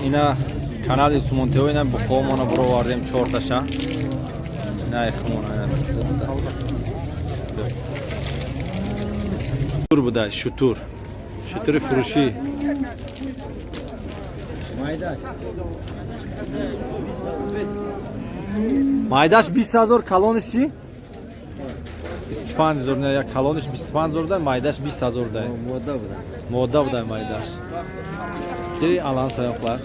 Ина канали Сумонтео, ина буқоомона буровардем, чорташа. Ина ихмона, ина. Шутур буда, шутур. Шутури фурӯшӣ. Майдаш 20 000, калониш чӣ? 25 000, не, як калониш 25 000 да, майдаш 20 000 да. Мода буда. Мода буда майдаш. Geri alan sayoqlar.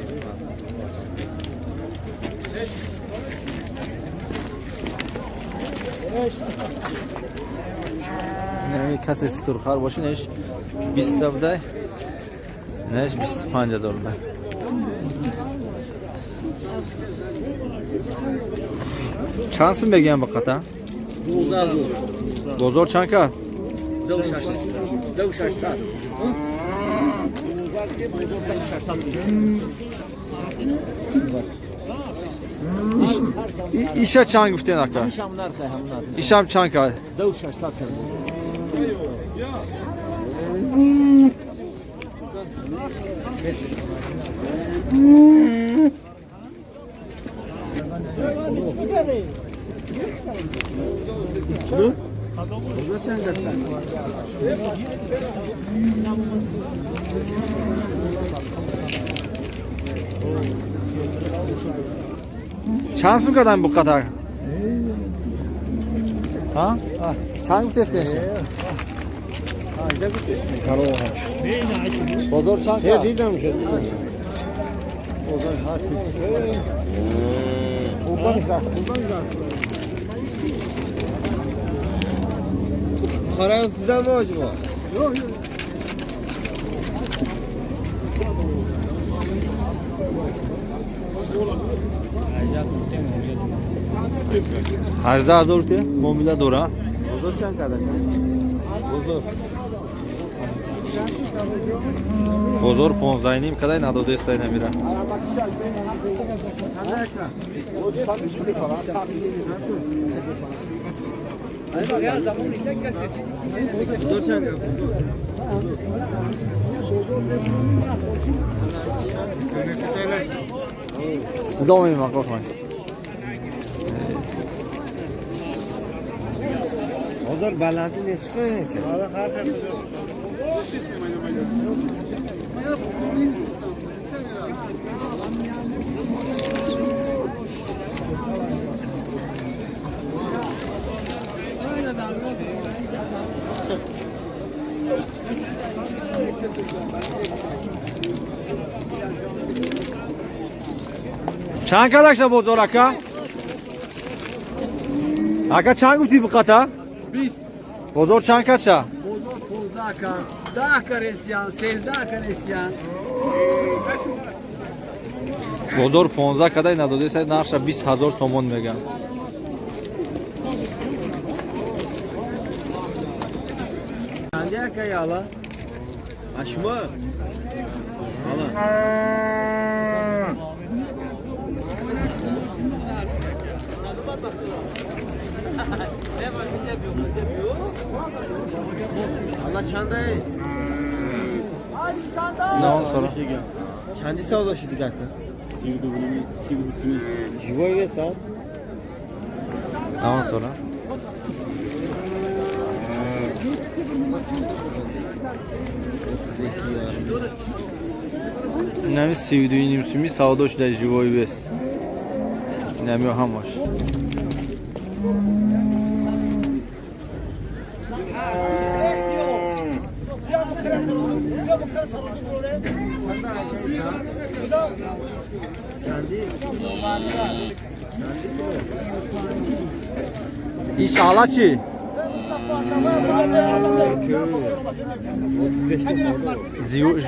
Не, касе шутурхар боше, неш 20 та буда. Неш 25 000 буда. Чанд сум мегӯям ба қата? 12 000. Бозор чанд кард? 2600. 2600. Иша чанд гуфтен, ака? Ишам нархи ҳам нарх. Ишам чанд кард? 2600 кард. Чанд сум кардан бу қатар? Ҳа? Чанд гуфтестен? Бозор чанд кард? Дидам шуд. Qarayam sizdan mi acaba? 18 000 ки муомила дора? Бозор чанд кард? Бозор. Бозор 15,5 кадай, надодестай намира. Бозор чанд кард? Sizda olmayman, qo'rqmang. Bozor balanti nechi qo'ygan ekan? Чанд кардакша бозор, ака? Ака, чанд гуфтӣ бу қата? 20. Бозор чанд кардша? Бозор 15 кард, 10 карестиян, 13 карестиян. Бозор 15 кадай, надодесай, нархша 20 000 сомон меган. Чанди ака яла? Ашма? Ала. Ала чандай? На он сора. Чанди савдо шуд ака? 32. Живой вес, а? На он сора. Инами 32,5 суми савдо шуда, живой вес. Инами ҳамаш. Иш ала чӣ? 35 та савдо.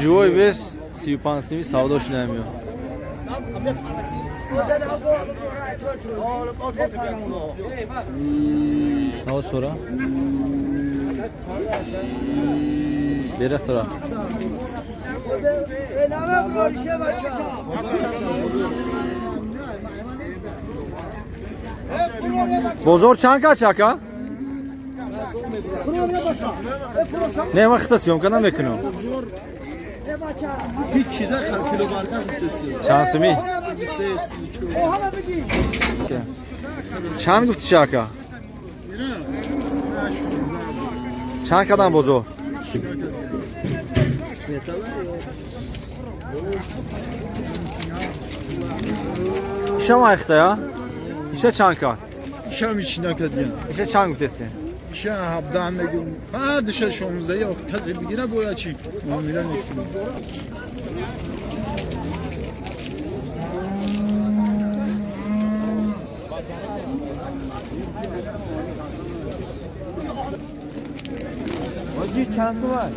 Живой вес 35 суми савдо шуда миё. На сора. Берах тора. Бозор чанд кач, ака? Не, ман хита съёмка намекунам. هیچ چیز نخر کیلو برگش گفته. Чанд суми? 33 34. Чанд гуфти шака? Чанд кадан бозор? Иша майхта я? Иша чанд кард? شم هیچ نکردیم. Иша чанд гуфтестен? شم 17 میگم بعدش 16 یا کسی بگیره باید چی معامله میکنیم. Hacı çandı var.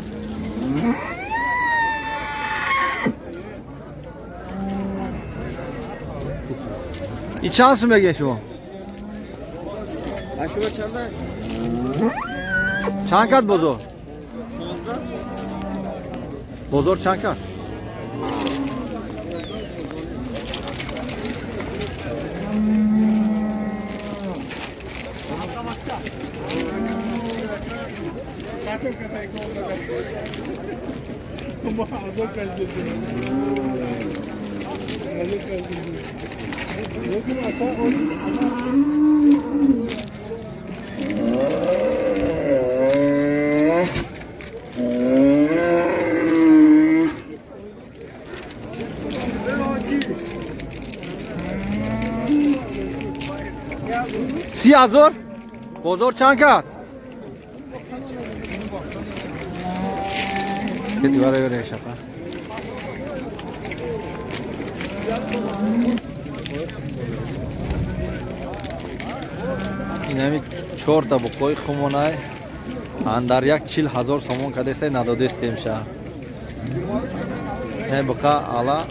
И чанд сум мегӯед шумо? Aşıma çanda. Чанд кард бозор? 16. Бозор чанд кард? 30 000. Бозор чанд кард? Кети барои решақа. Инами чорта буқои хумонай андар як 40 000 сомон кадесай, надодестемша. Не буқа ала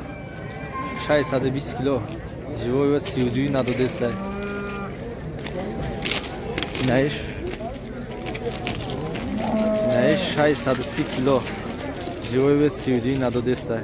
620 кило живой ва 32 надодестай. Инаиш 630 кило живой ва 32 надодестай.